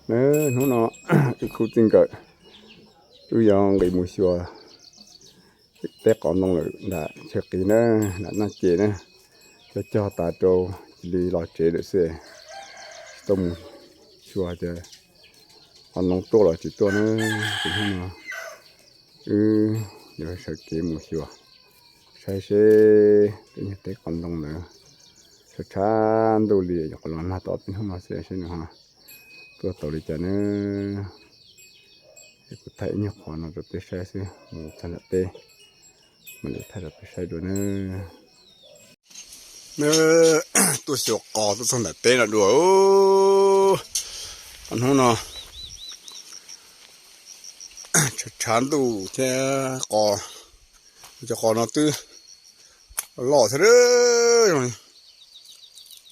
Na, hnub no wb khub txij nkawm wb yuav nqis mus xyuas teb qos ntoo lawm nram chaw qis na, nram Naj Ces na. Cog cog tas rau cia li los tsev lawm xwb, tsis tau mus xyuas tias qos ntoo tuaj los tsis tuaj na. Ces hnub no wb yuav sawv kev mus xyuas saib seb tej nyuag teb qos ntoo ntawd tshav tshav ntuj li yuav los nag tau peb hnub no xwb seb nws ho tuaj tau li cas na. Es kuv thaij ib nyuag qhov no rau peb saib xwb, mus txog nram teb mam li thaij rau peb saib dua na. Neb tuaj xyuas qos tuaj txog nram teb no dua. Hnub no tshav tshav ntuj thiab qos, cov qos no twb loj thiab.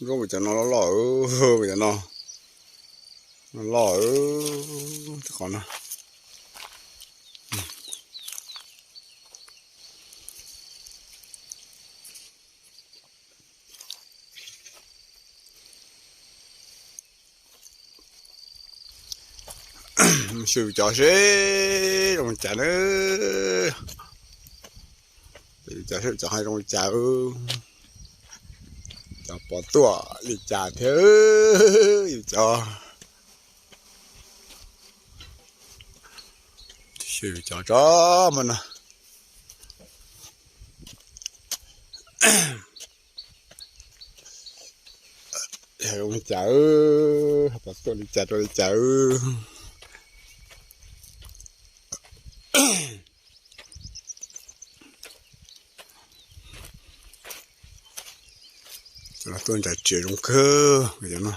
Zoo li cov no loj loj, cov no loj, qos no. Xyuas cov seb zoo li cas na. Cov seb cov hais zoo li cas, cov puas tuaj li cas thiab. Yus cov, xyuas cov tso mas no. Hais zoo li cas, puas tuaj li cas rau li cas. Cov no tuaj ntsais txias zoo kawg cov no.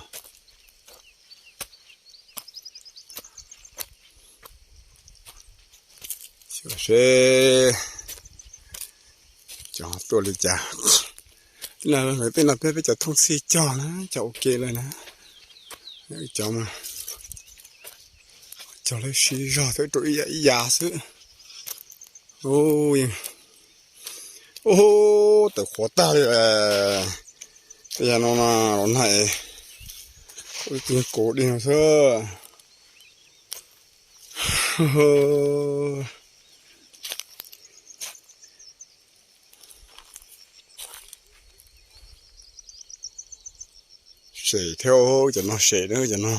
Xyuas seb cov tuaj li cas. Tej no peb, peb cov thooj txhij cog na, cog ua ke lawm na. Cov mas cog lawv siv zog thiab rau ib yam ib yam xwb. Ub, tawm qhuav tag li. Tej yam no mas los nag, tus kuv dig no xwb. Sem thiab, cov no sem na cov no.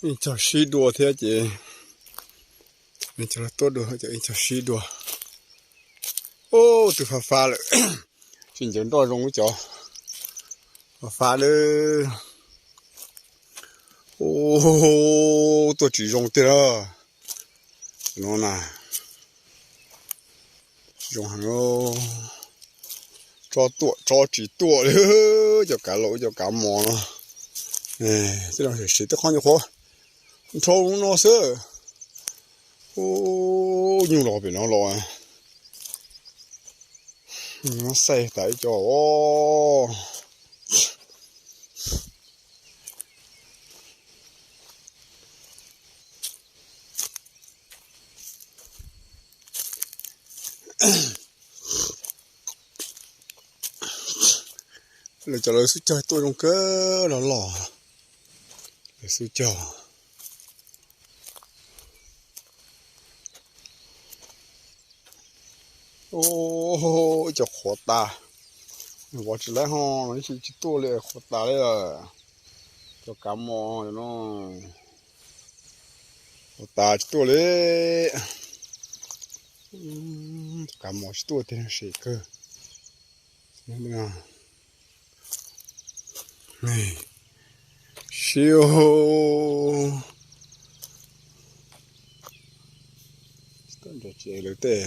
Ib cog sib dua thiab ces, cov tuaj dua ces ib cog sib dua. Ub, twb fab fab lawm. Tsis ncaws nroj zoo cov fab fab lawm. Ub, tuaj tsis zoo tiag. No na, tsis zoo heev. Tsob tuaj tsob tsis tuaj li. Cov kav laus cov kav mos no, tej no siv tej qhov nyuag qhuav nrhau no xwb. Ub, nyuj los pem no los, xaij tas ib co os. Lawv cov lawv xub cog tuaj zoo kawg los los, lawv xub cog. Ub, ib co qhuav tas, vov tsis laib ho, ib tsis tuaj li, qhuav tas li. Cov kav mos no, qhuav tas tsis tuaj li. Cov kav mos tsis tuaj tiag, sem kawg. Siab, tsis tuaj nrog tsev lawv tej.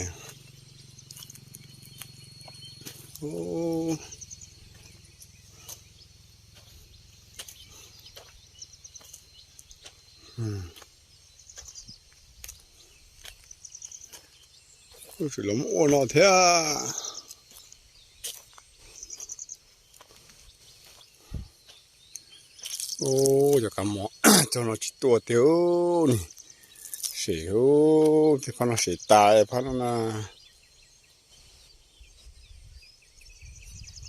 Tsis los muab ua no thiab. Ub, cov kav mos cov no tsis tuaj tiag ne. Pem, tej phab no sev tas, phab no na.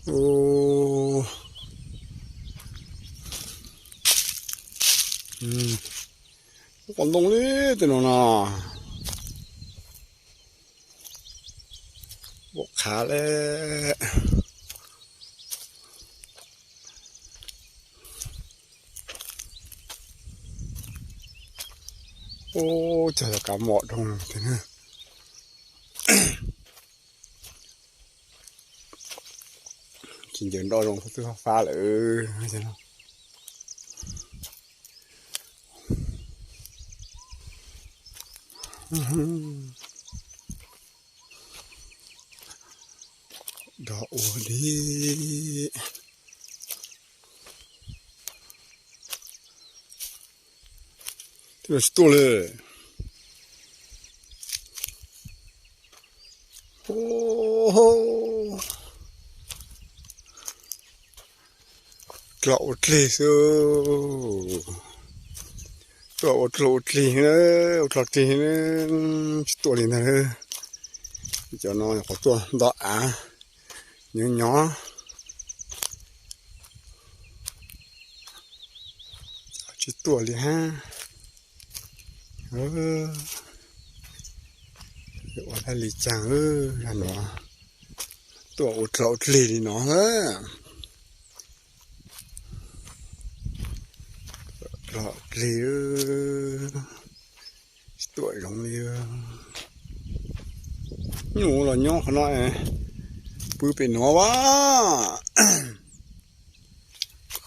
Ub, qos ntoo li tej no no. Ua qhav le. Ub, cog cov kav mom dhau tiag na. Tsis ncaws nroj zoo xwb twb fab fab lawm. Dog ua li. Twb tsis tuaj li. Dlom ua dlig xwb. Tuaj ua dlom ua dlig, ua dlom dlig, tsis tuaj li ntag. Cov no nyuam qhuav tuaj nto av, nyob nyob, tsis tuaj li hab. Ua tau li cas, zag no tuaj ua dlom ua dlig li no. Dlom dlig, tsis tuaj zoo li. Nyuj los nyob qhov no, pw pem nuav as.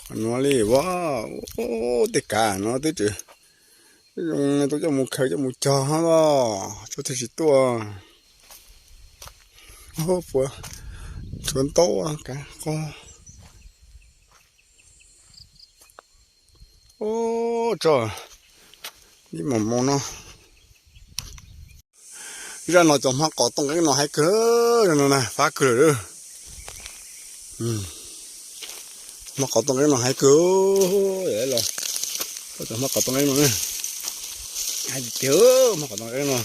Qhov nuav li as. Ub, tej kav no twb tsis zoo, tau coj mus khaws coj mus cog hab los tsuav twg tsis tuaj. Puas tshuav ntaub kav qog. Ub, tso, ib mos moo no. Zaj no cov hmab qos tooj qeeb no haib kawg, zaj no na fab kawg lawm. Hmab qos tooj qeeb no haib kawg, los cov hmab qos tooj qeeb no, haib tiag tiag hmab qos tooj qeeb no.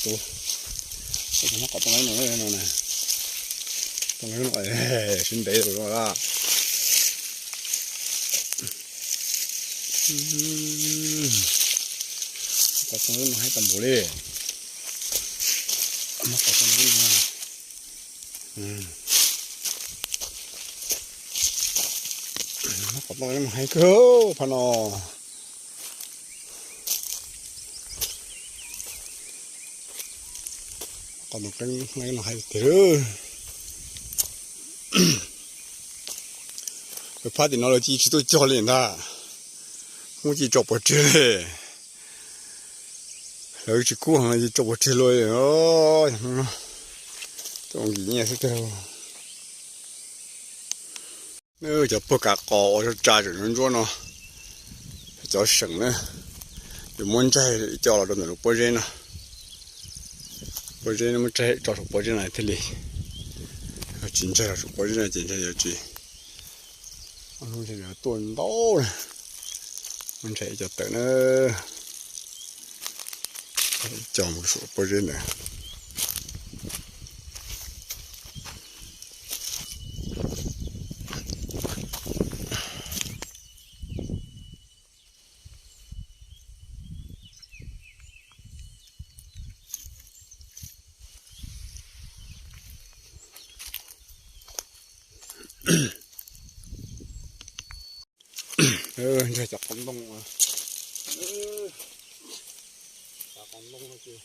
Cov hmab qos tooj qeeb no, tooj qeeb no sib ntev lawm. Qos tooj qeeb no haib tag npaum li. Hmab qos tooj qeeb no, hmab qos tooj qeeb no haib kawg phab no. Qos tooj qeeb no haib tiag. Lawv phab tim no lawv cia tsis tuaj cog li ntag. Hmoob cia tso pov tseg li. Lawv tsis kub heev ces tso pov tseg lawm. Tuaj nkim nyiaj xwb tiag. Cov puag kav qos uas tsa tseem ntsuab ntsuab no, cov seem na, yuav muab ntsaig coj los rau ntawm lub pob zeb no. Pob zeb no muab ntsaig tso saum pob zeb no thiaj li, tsis ntsaig los saum pob zeb no ces ntshai yuav tsis, ntshai yuav tuaj ntau na. Muab ntsaig cov tawm na, coj mus saum pob zeb ntawd. Ntsaig cov qos ntoo, cov qos ntoo no ces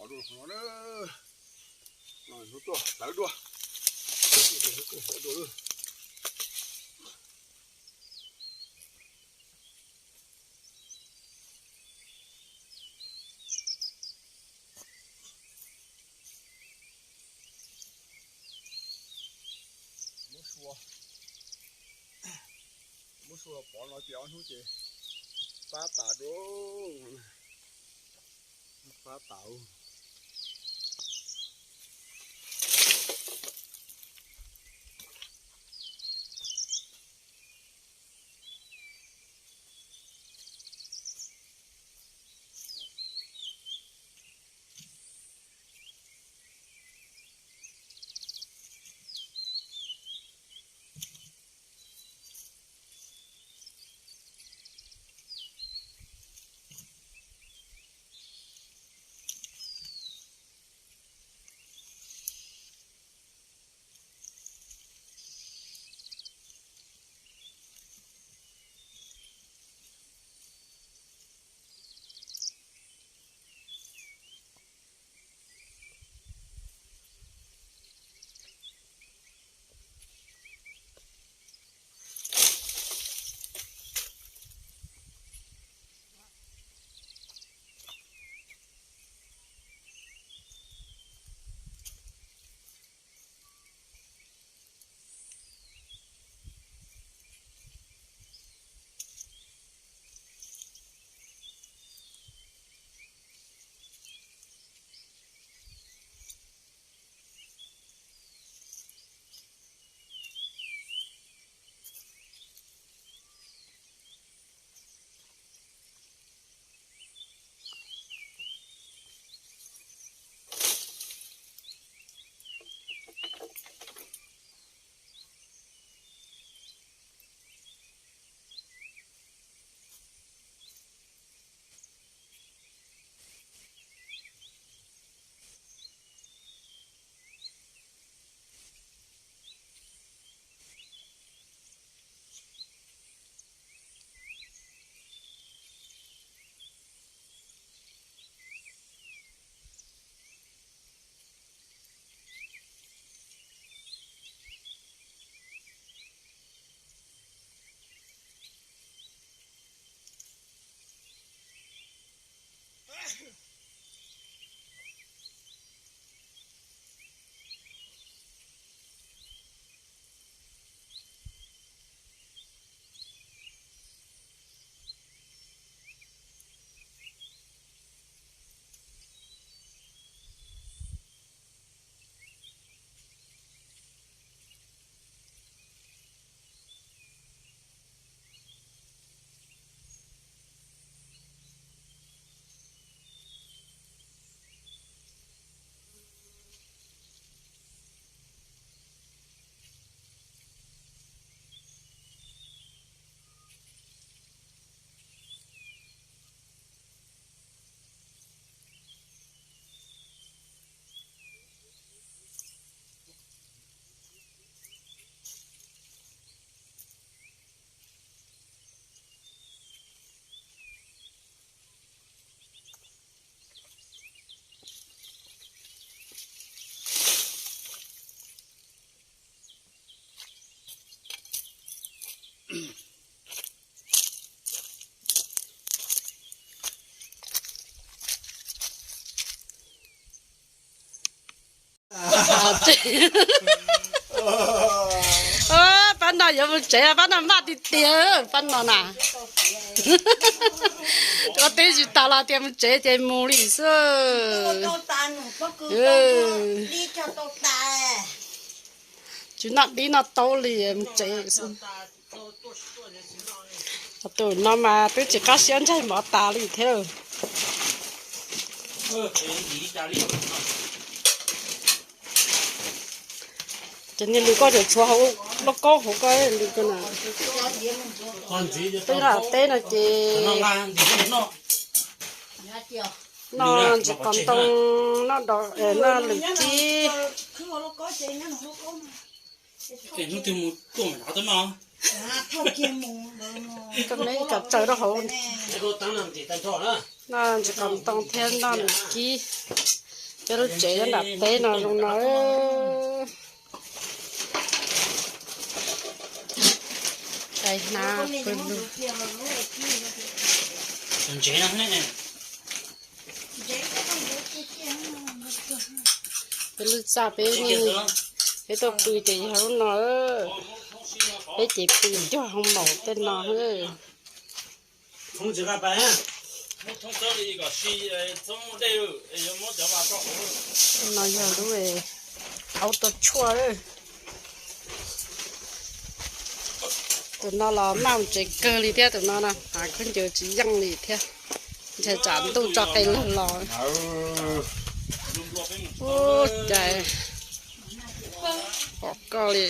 No, no, hlawv dua. Hlawv dua. Muab sua, muab sua pov no ces ob hnub ces pab tas dua, pab tas. Pab no yuav mus tsev, pab no maj tiag tiag, pab no na. Ua teb tsis tas los tias mus tsev ces mus li xwb. Tsis noj dib noj taub li, mus tsev xwb. Tus no mas twb tsis qab siab ntsaig mov tas li thiab. Ces niag lws koj tseem tshuav hauv lauj kaub hauv koj lws ko na. Twb noj teb no ces noj ntsis qos ntoo, noj, noj lws kib. Koj me ib co tsaws rau hauv, noj ntsis qos ntoo thiab noj lws kib. Peb lub tsev nyob nram teb no zoo no. Cais hnav pw lug. Peb lub txaj peb, peb tuaj pw ces yog lub no. Peb ces pw cog hoo maum tej no. No yog lub aub tua tshuaj. Tus no los maj mus tsev kawg li thiab, tus no no hnav khaub ncaws tsis yeej li thiab. Ntshai tsam ntuj tso qe lug los. Ub, cais pom koj li.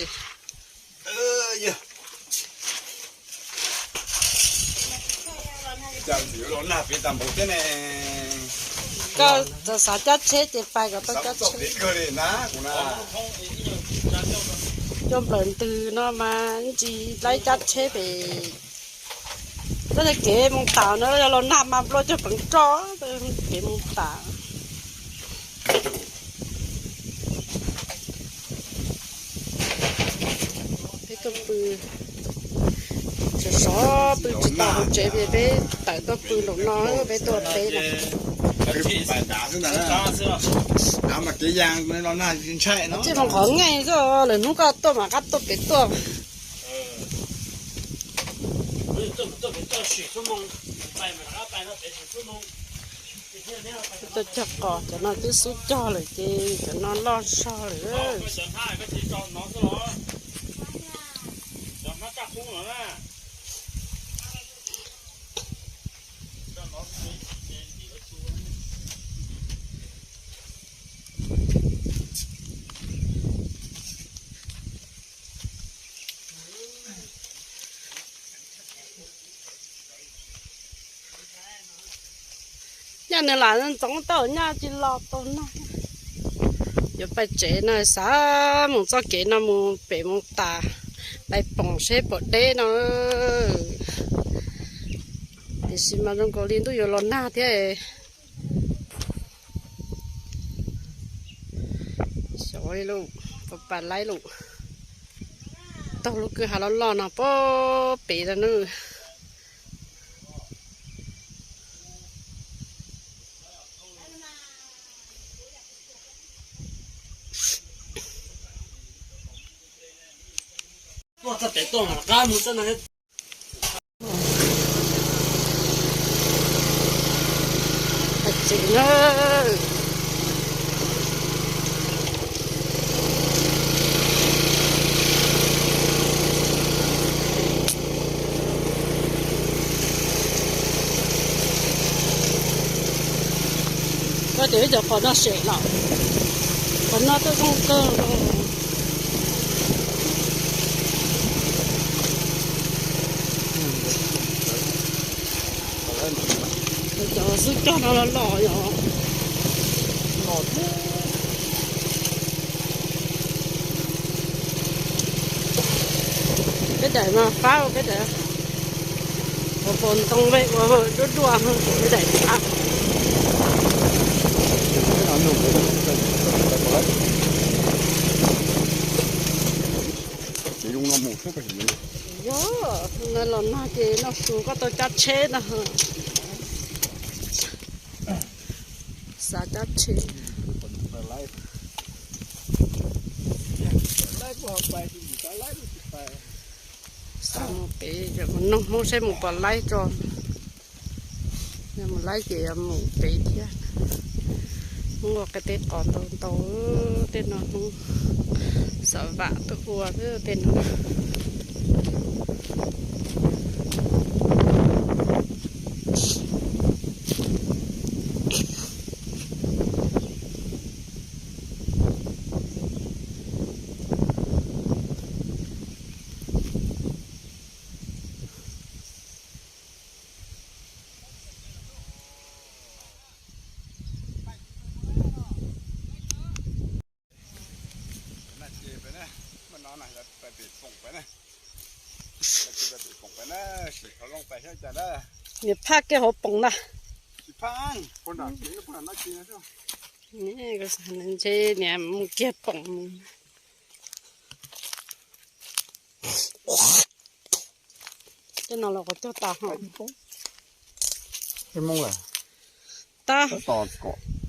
Koj xav cab tsheb ces pais kom tau cab tsheb. Coj nplawm ntws no mas tsis laib cab tsheb pem. Txoj kev mus tas no yog los nag mas nplua cog peev roj, kev mus tas. Peb tuaj pw, sov sov pw tsis tau hauv tsev ces peb tawm tuaj pw nraum no, peb tuaj peb no. Ces mus qhov nqeej xwb, lwm hnub koj tuaj mam qab tuaj pem tuaj. Tuaj cog qos, cov no twb xub cog lawm ces cov no loj zog lawm. Nyaj nws lam ntxoov tau nyaj tsis los tau no. Yuav pais tsev no xav mus txoj kev no mus pem mus tas, pais poom seb puas deb no. Tiam sis mas zoo nkaus li ntuj yuav los nag thiab. Xyov li lauj, puas pais laib lauj. Taug lub kwj ha loj loj no puag pem no na. Koj tias ib cov qos no sem los, qos no twb zoo kawg. Cov xub cog no los los yog los thiab. Peb daim mas fab ua peb daim, ua pos ntoo ve ua duaj duaj peb daim fab. Yog, no los nag ces noj su koj tau cab tsheb no. Xav cab tsheb. Xav mus pem, mus noog Hmoob seb mus puas laib tso. Yog mus laib ces yuav mus pem thiab. Hmoob ua qe teb qos ntau ntau, tej no Hmoob xav vam tuaj ua tej no. Niam phaj kiag hauv poom na. Ntshe niam mus kiag poom mus. Tej no los kuv cog tas ho. Tab,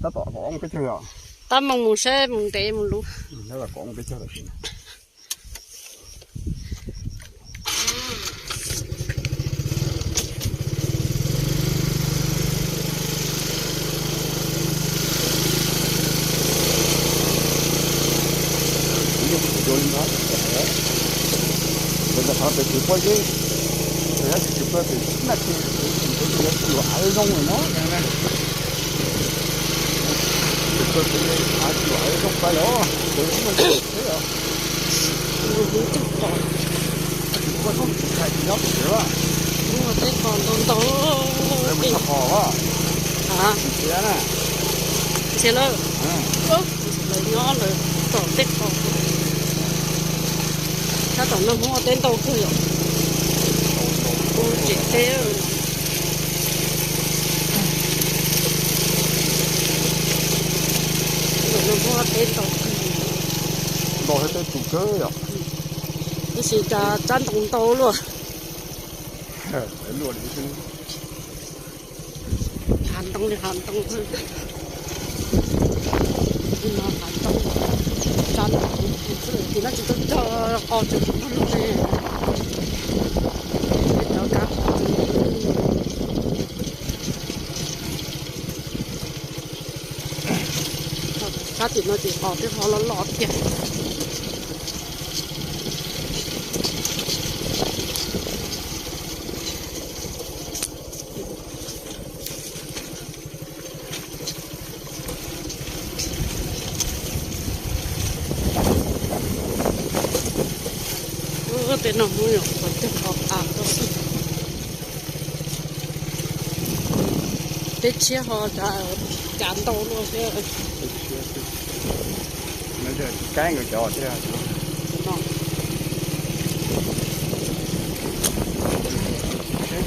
tab tom kom peb cog, tab meeg mus saib mus ntev mus lub. Muaj tej qos ntau ntau. Ntsia lawm, lawv nyob lawv tom tej qos. Sab tom no muaj teb ntau kawg yom. Ua tsev teb. Tom no muaj teb ntau kawg. Ntau thiab, teb tu kawg yom. Tab sis cas tsab ntoo ntau luaj. Hav ntoo li hav ntoo xwb. No hav ntoo, tsab ntoo xwb, tim no tsis tau cog qos tseem tsis muaj lub ne. Cov kab qos tseem tsis muaj lub. Sab tim no ces qos twb ho loj loj tiag. Tej no Hmoob yog qhov twg qhov av xwb. Teb tshiab ho cav ntau luaj thiab. Kaib nkawd cov thiab.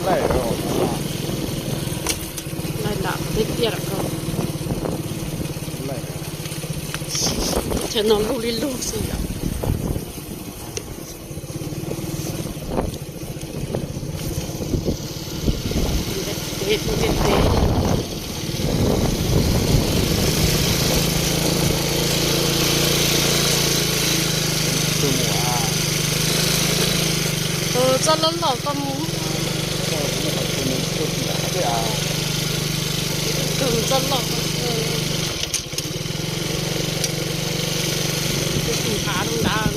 Laij lam teb tiaj lawm ko. Ces no lug li lug xwb yom. Txoj loj loj koj mus. Txoj loj. Tus hav rau nrad.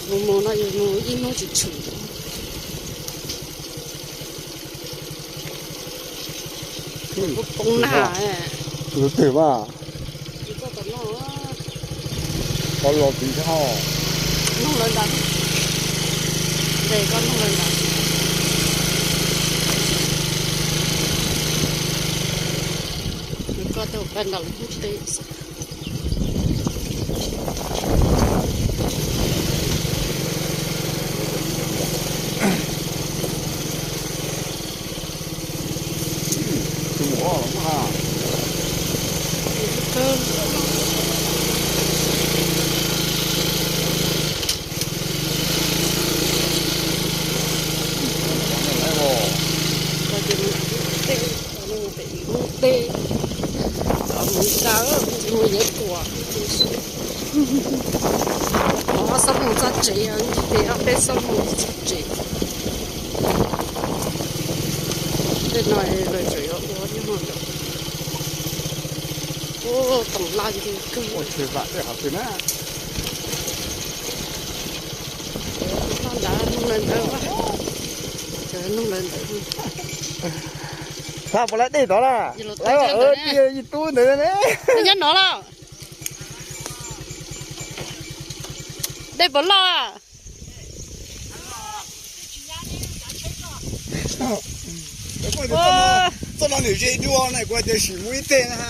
Mus mus no yus mus ib hnub tsis tshwm. Poob nag. Tus twg mas? Koj los txiv thiab ho. Nug lawv ntawd. Ntes koj nug lawv ntawd. Koj tus paj ntaus lub teb xwb. Mus tsa, mus yev tuam. Ob xob mus txog tsev, peb xob mus txog tsev. Tej no lawv tseem yuav ua thiab ho. Ua toom laj ntug kawg. Nug lawv ntawd, nug lawv ntawd. Xav puas laib dej tod na? Laib, yus tub ntawd ne. Nyob no los? Dej puas loj? Txoj no nws ze dua na, kuv tias sim mus ib teg na.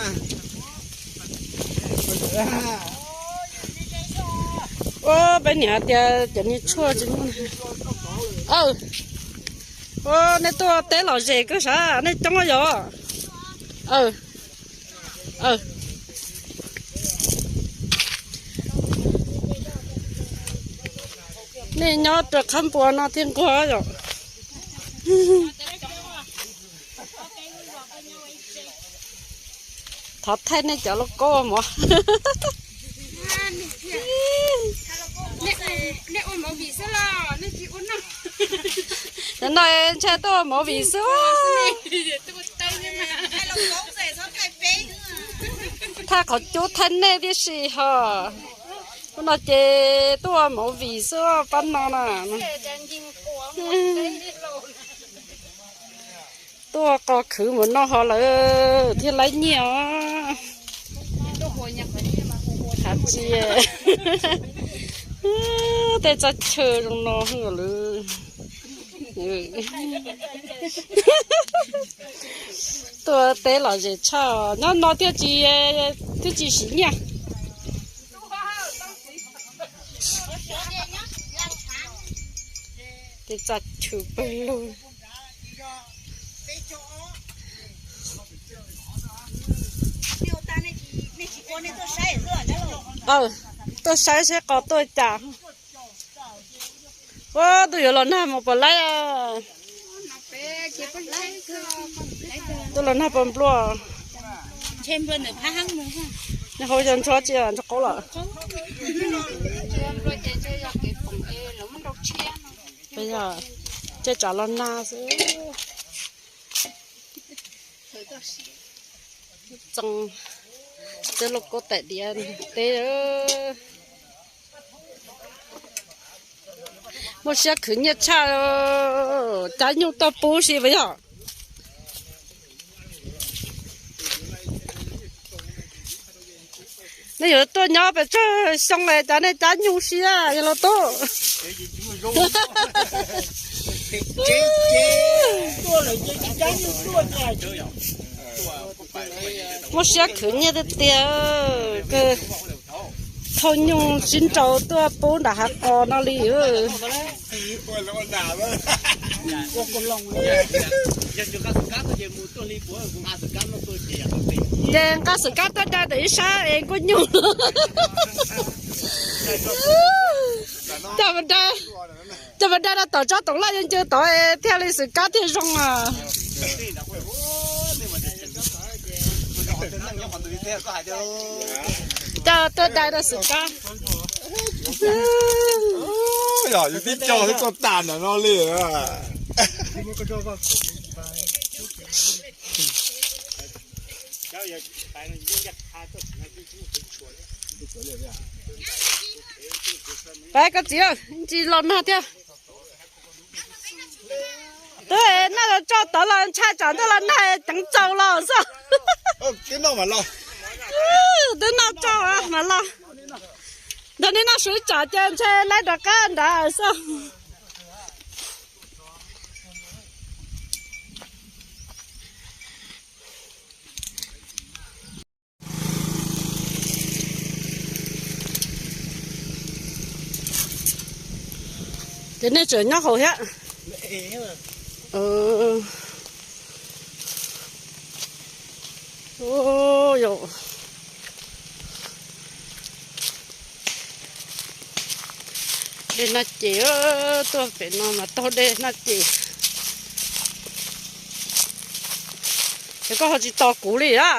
Ua peb niam hais tias cov niag tshuaj tsis muaj. Aw, ua nej tuaj teb lom zem kawg sav, nej coob yom. Aw, aw, nej nyob rau qhab npua no thiaj nquag yom. Thov thaij nej cov lauj kaub mov. Cov no ntshai tuaj ua movie xwb. Thaij qhov cub thaij nej tib si ho. Hnub no ces tuaj ua movie xwb pab no na. Tuaj qos khwv mus noj ho lawm thiaj laib nyiaj os. Hab tsi, tej txoj chaw zoo no lawm. Tuaj teb lom zem tshaj, nyob no thiaj tsis, thiaj tsis siv nyiaj. Tej txoj chaw pawg lug. Tuaj saib seb qos tuaj cas. Ua, tuaj yuav los nag mus puas laib? Tuaj los nag puas nplua? Nej hauv yog ntsuab tsi ntsuab qaub lawm? Ces tsam los nag xwb. Txoos, tej lauj kaub tais diav teb. Muaj siab khwv nyiaj tshaj, cab nyuj tuaj pub si puas yog? Nej yuav tuaj nyob pes tsawg xyoo es cov nej cab nyuj siab yog los tub. Muaj siab khwv nyiaj tiag tiag, kawg thauj nyuj sib nraus tuaj pub nram hav qos no li. Ces nqa xwm kab tuaj da ntawm ib sab es nkuaj nyuj. Coj mus da rau tom tsob toov loj ncw tod thiaj li xwm kab thiaj zoo os. Coj tuaj da rau xwm kab. Yog yus tib co xwb tuaj tas ntawm no li. Pab koj txiv, tsis los nag thiab. Twb noj los tso tod los ntshai tsam ntawd los nag ceev tsaus los xwb. Twb noj tso mas los. Ntawd nej noj sub tsam ces ntshe laib rov qab nrad xwb. Ces nej tseem nyob hauv thiab. Dej noj ces, tuaj pem no mas taug dej noj ces. Ces koj ho tsis tos kuv li a.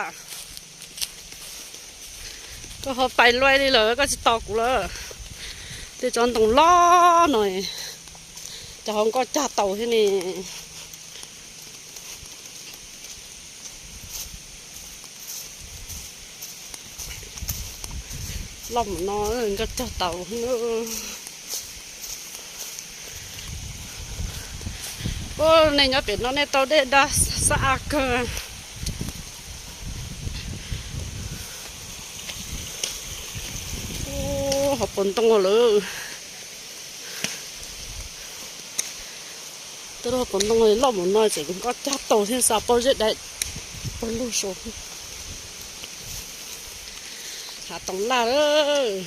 Koj ho pais luaj li lawm koj tsis tos kuv lawm. Tej tsob ntoo loj no, cov hauv nkoj cog tau thiab ne. Loj mus no nkoj cog tau. Ub, nej nyob pem no nej tau dej dab xab a kawg. Ub, hauv paus ntoo lawm. Tej lub hauv paus ntoo loj mus no tseem nkoj cog tau thiab xav paub zeb dai pawg lug saud. Hav toov laj lawm.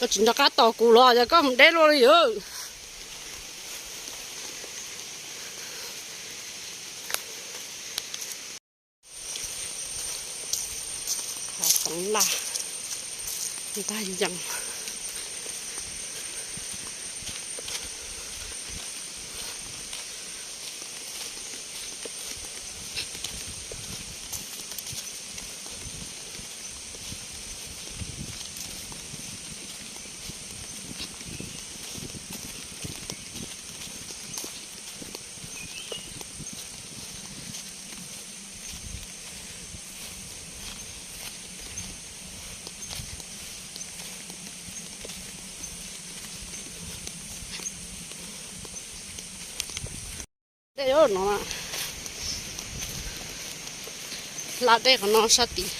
Koj tsis nco qab tos kuv los yog koj mus deb luaj li. Toov laj ntag yees. Dej no, hla dej qhov no sab tid.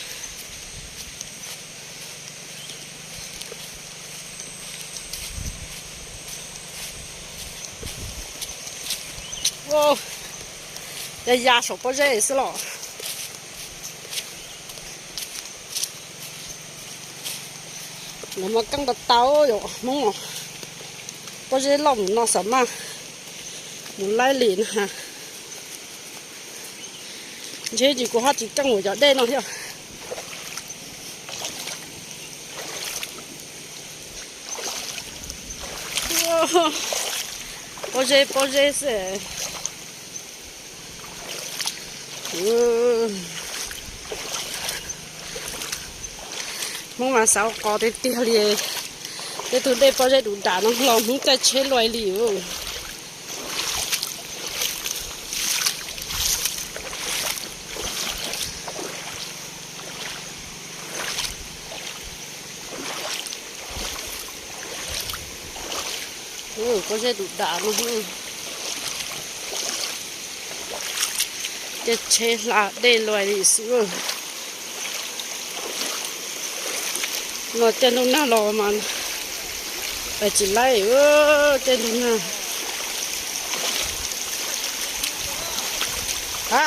Ya ya saum pob zeb xwb los. Los mas keej tau tau yom Hmoob, pob zeb loj mus no xav mas mus laij li na. Ntshe tsis kuv ho tsis keej mus cov dej no thiab. Pob zeb pob zeb xwb. Hmoob mas xav ua qos tiag tiag li. Tej tug dej pob zeb dub dam no los Hmoob caij tsheb luaj li. Pob zeb dub dam no, caij tsheb hla dej luaj li xwb. No caij ntuj nag los mas pais tsis laij, caij ntuj nag. A,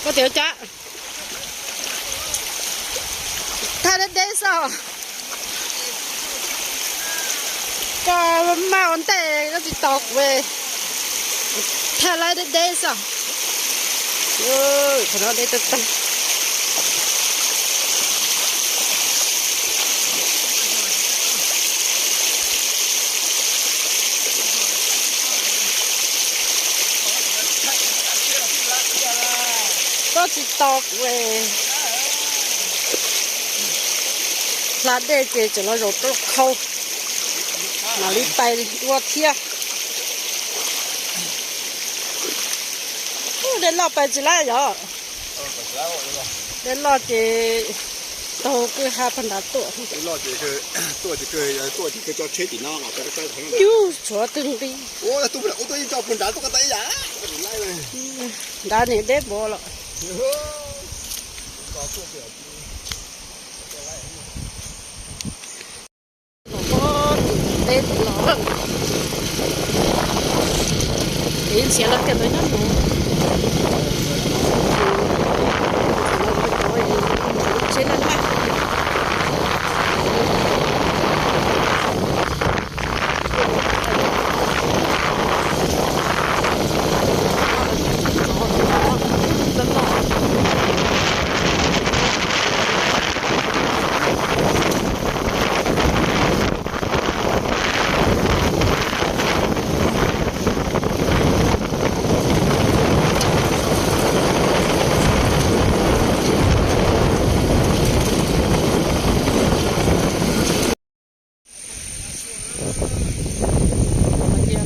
koj tias ua cas? Thaj deb deb xwb. Koj maj ua ntej koj tsis tos kuv, thaj laib deb deb xwb. Qhov no deb tag tag. Koj tsis tos kuv, hla dej ces tseem los zaum rau khau, mam li pais dua thiab. Dej loj pais tsis laij yom. Dej loj ces taug kwj ha puag nrad tuaj. Tuaj ces kawg, tuaj ces kawg tso tsheb tim no. Yus tshuav twg nqi. Nrad nim deb npaum los. Teb los, kev ntxhiav los tias ntawd nyob nov. Tsheb laj laj.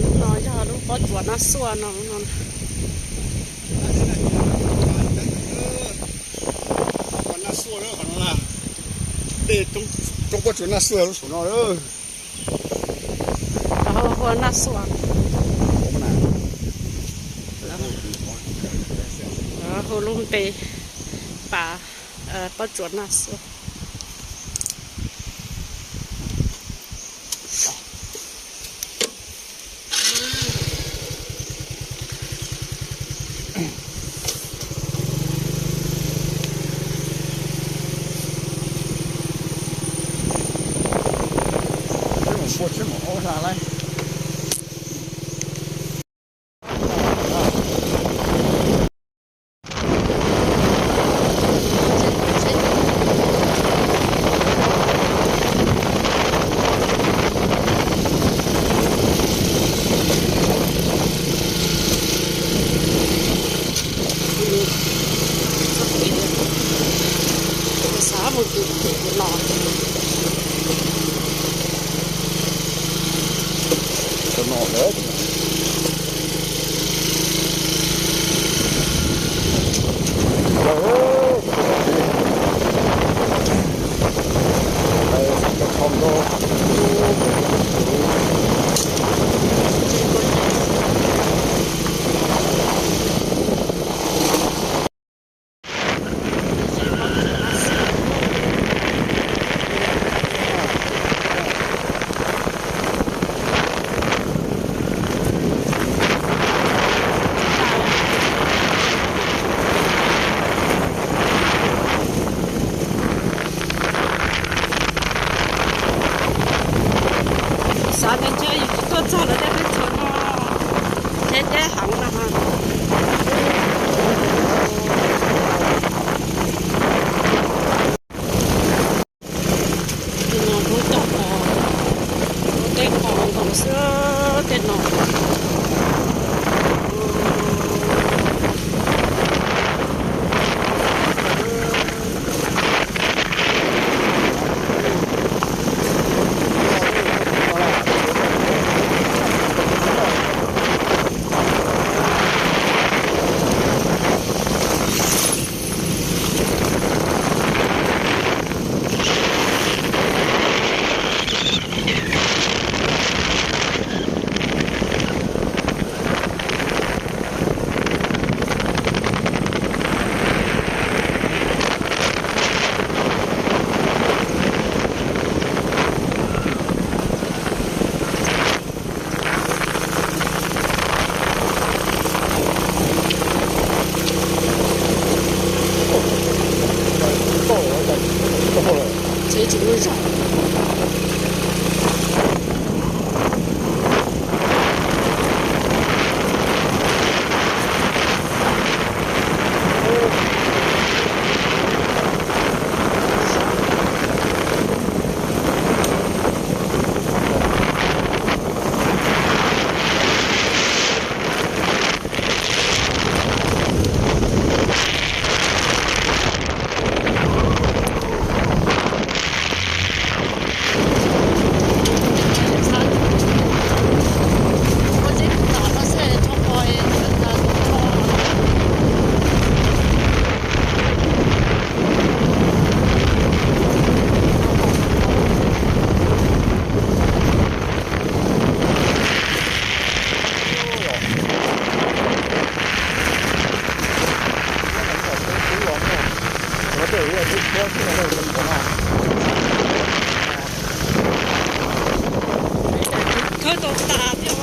Lub no yog lub pob tsuas Naj Xuaj no no. Pob tsuas Naj Xuaj, dej roob pob tsuas Naj Xuaj lub saum no. Hu ua Naj Xuaj, hu lub npe pas pob tsuas Naj Xuaj. Xav mus tus pem los. Xav tias ntshe yus tsis tuaj txog lawv tej teb chaws no, ntshe deb heev no. Tus no lub cog qos, lub teb qos nkaus xwb tej no. Tsev tsis muaj zog. Khawb tau tas thiab.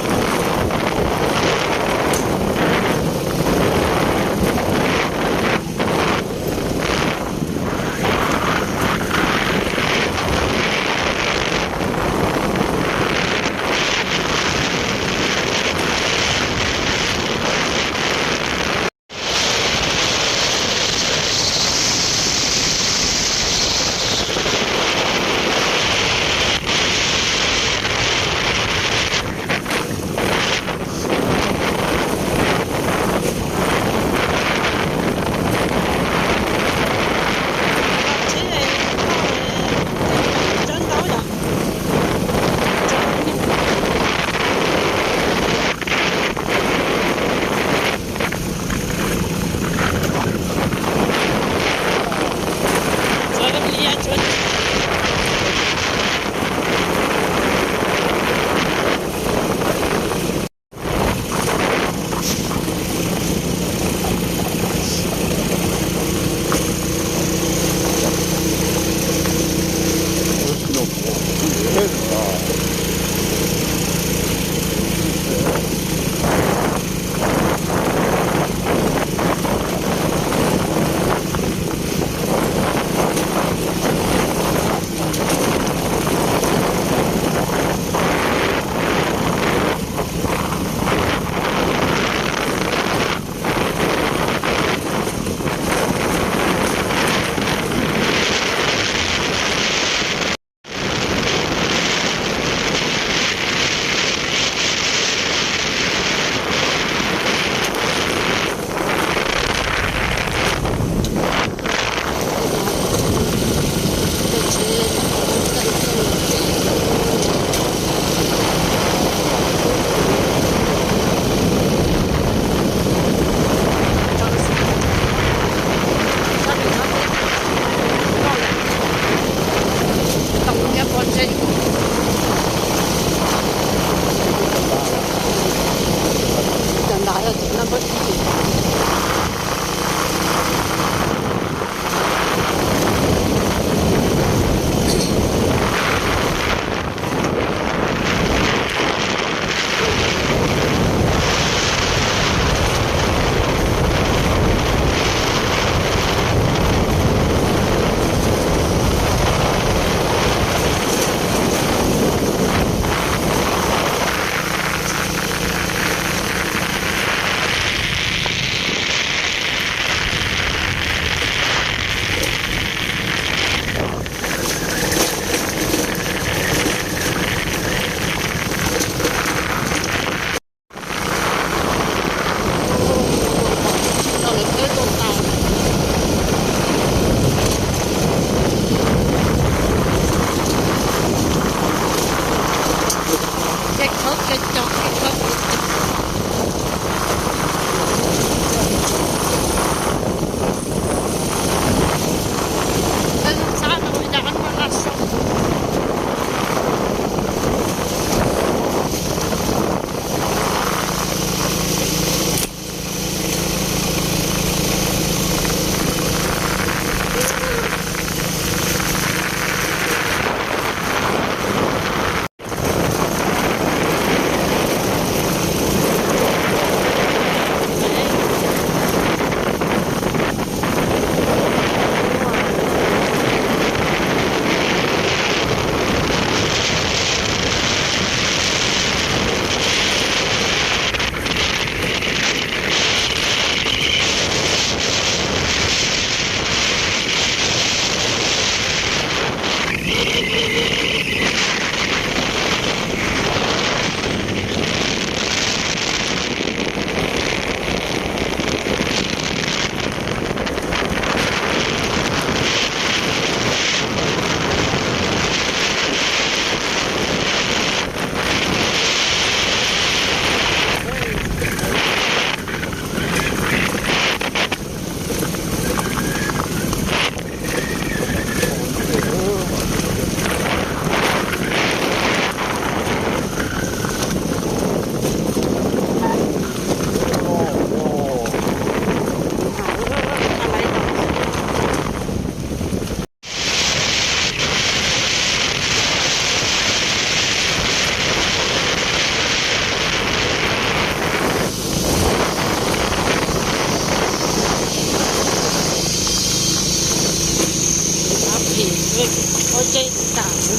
Ua tse tas.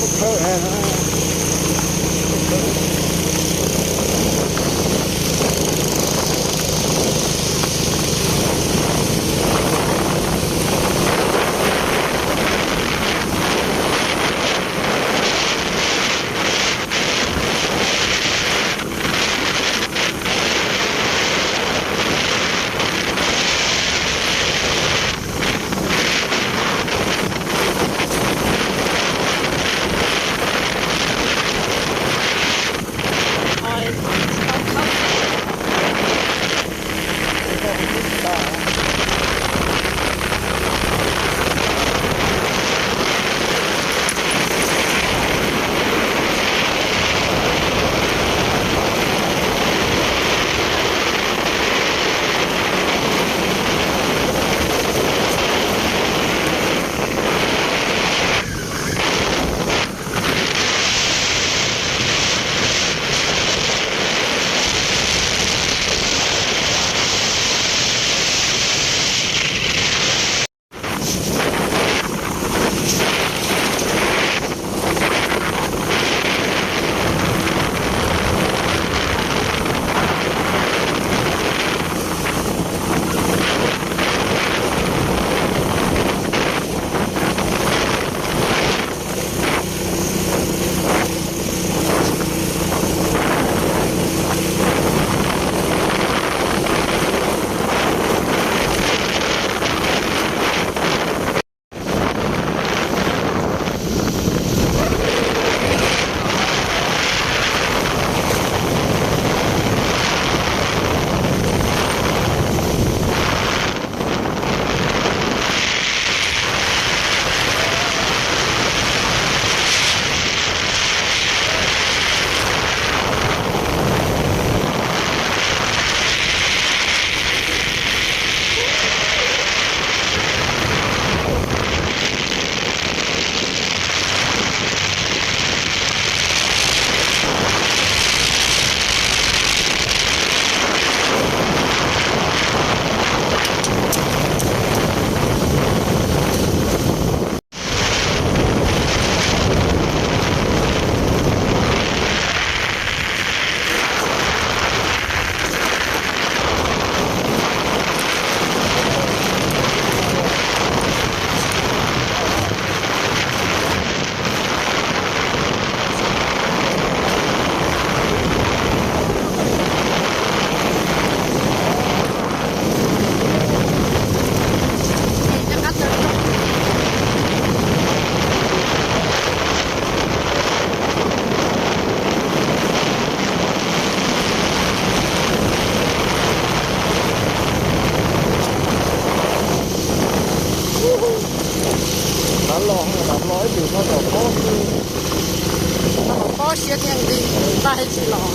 Nav los, nav los ib tus no tom pob xwb. Tom pob siab thiab nqis ntais tsis los.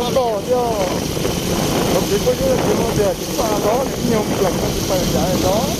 Tom thiab, cov txiv kuj yub cov txiv no tias tsis txaj los nws ib nyuag plees no tsis pais ncav los.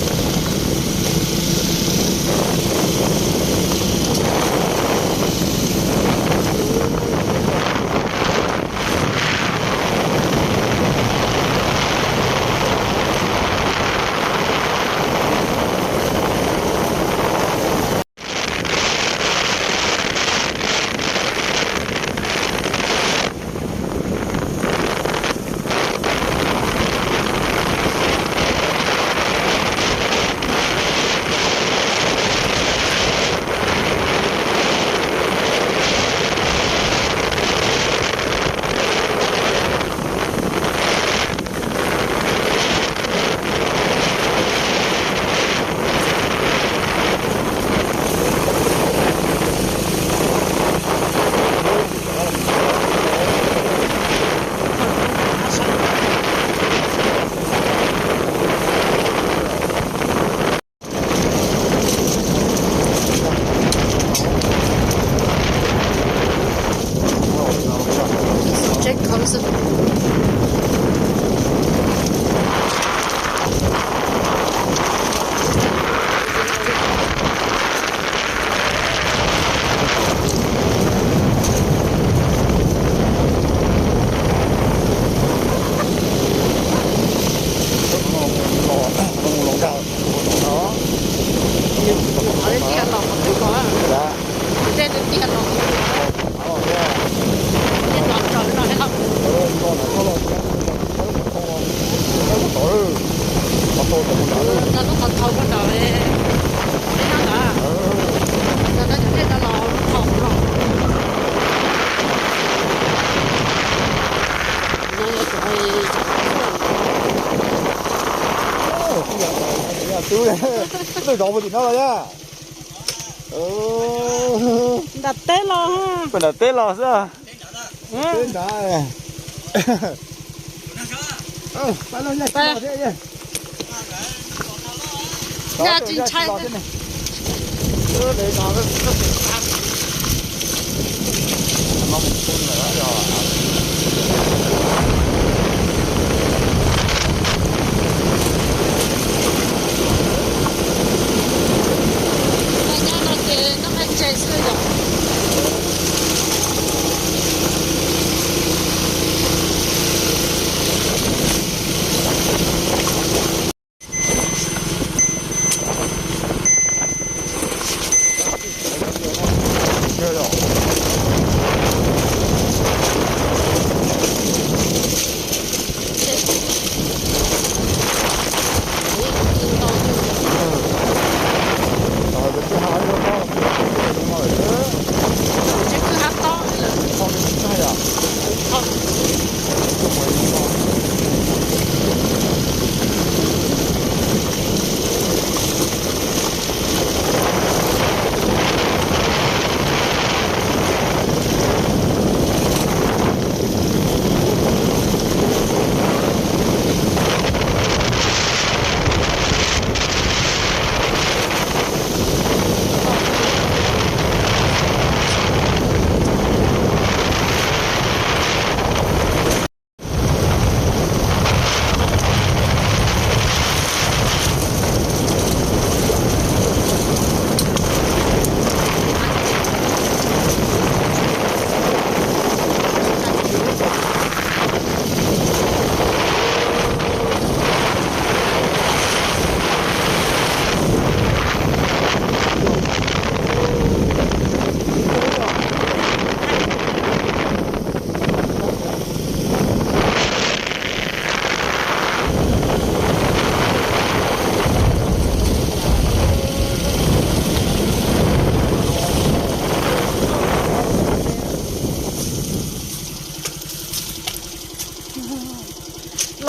Tub, tub zov puag tim no los yog? Nram teb los. Puag nram teb los xwb. Teb nrad. Nyaj tsis ntshai. Nyob no ces noj qaij ntses xwb yom.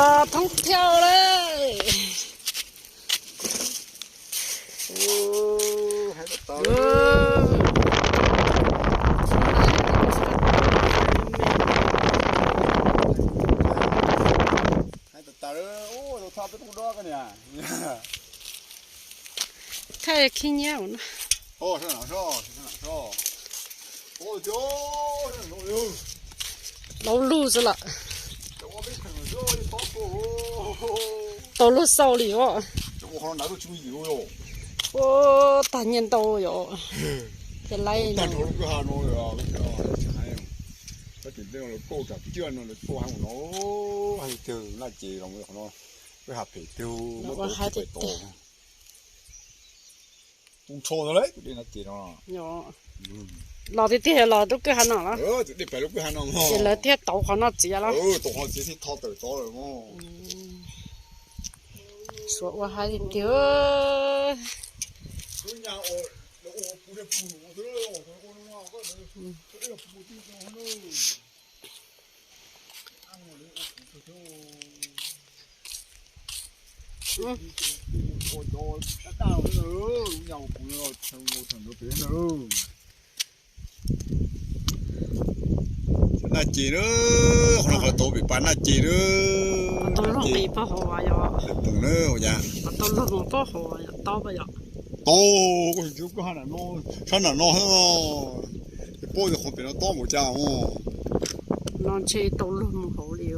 Los thoob thiab lawm. Thaj khib nyiab no. Laub lug xwb lawm. Tau lug xaus li os. Ua tag nyiaj ntau yom. Ces laib no. Ua haib tiag tiag. Los tiag tiag los lub kwj ha no los? Ces lawv thiaj tauv qhov no txiav los? Suav ua haib tiag tiag. Naj ces na, qhov no qhov tau pem pas naj ces na. Tau luag nqis pab hauv yom. Tau luag mus pab hauv yom, tob pab yom. Tau, koj tsis ntsib koj ha nram no, sab nram no, paub tias qhov pem no tob npaum cas os. No ntshe tau luag mus hauv li,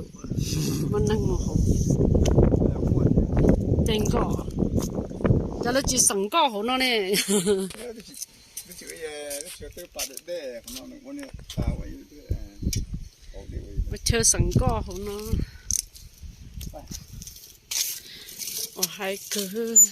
muaj neeg mus hauv. Ces nkoj, cas lawv tsis xeem nkoj hauv no ne. Ua chaw xeem nkoj hauv no. Ua haib kawg.